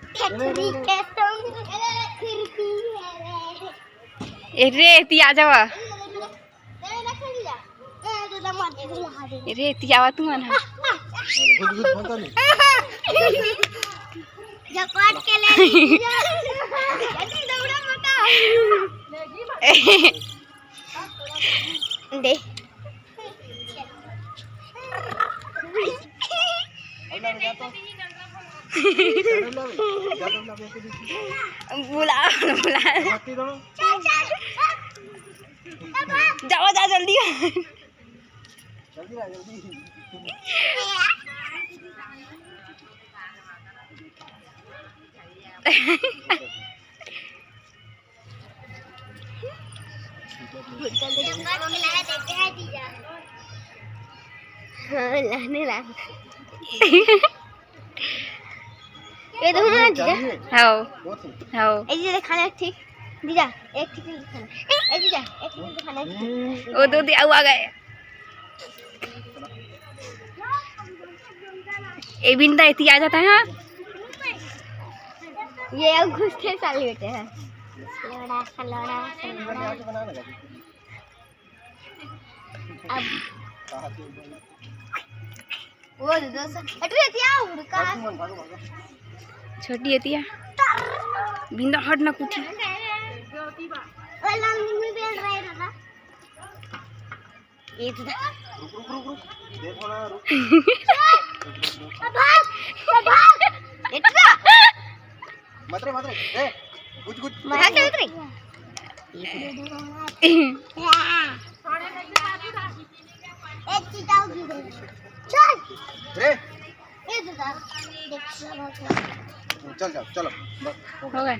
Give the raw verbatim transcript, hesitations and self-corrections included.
ए रे, ती आ जावा। ए रे, ती आवा तू मन ह। जब काट के ले ली। दे। बुला, बुला। जाओ, जा जल्दी। हाँ, लाने ला। ये तो हुआ जीजा। हाँ। हाँ। ए जीजा, खाना एक ठीक। जीजा, एक ठीक खाना। ए जीजा, एक ठीक खाना। ओ दो दे, आ गए। ए बिंदा, एती आ जाता है। ये अब घुसते साले बेटे हैं। लोड़ा, लोड़ा, लोड़ा। अब वो दो सौ, अरे क्या उड़का? छोटी एतिया। बिंदा हट ना कुछ। वो लंगड़ी में बेल रहे दादा। ये तो रुक, रुक, रुक, रुक। देखो ना, रुक। भाग, भाग। इतना। मत रे, मत रे। ए, कुछ, कुछ। मत रे, मत रे। एक चीज आओगी। चल। रे। ए दादा, देख, चल, चल, चलो। बस, हो गए।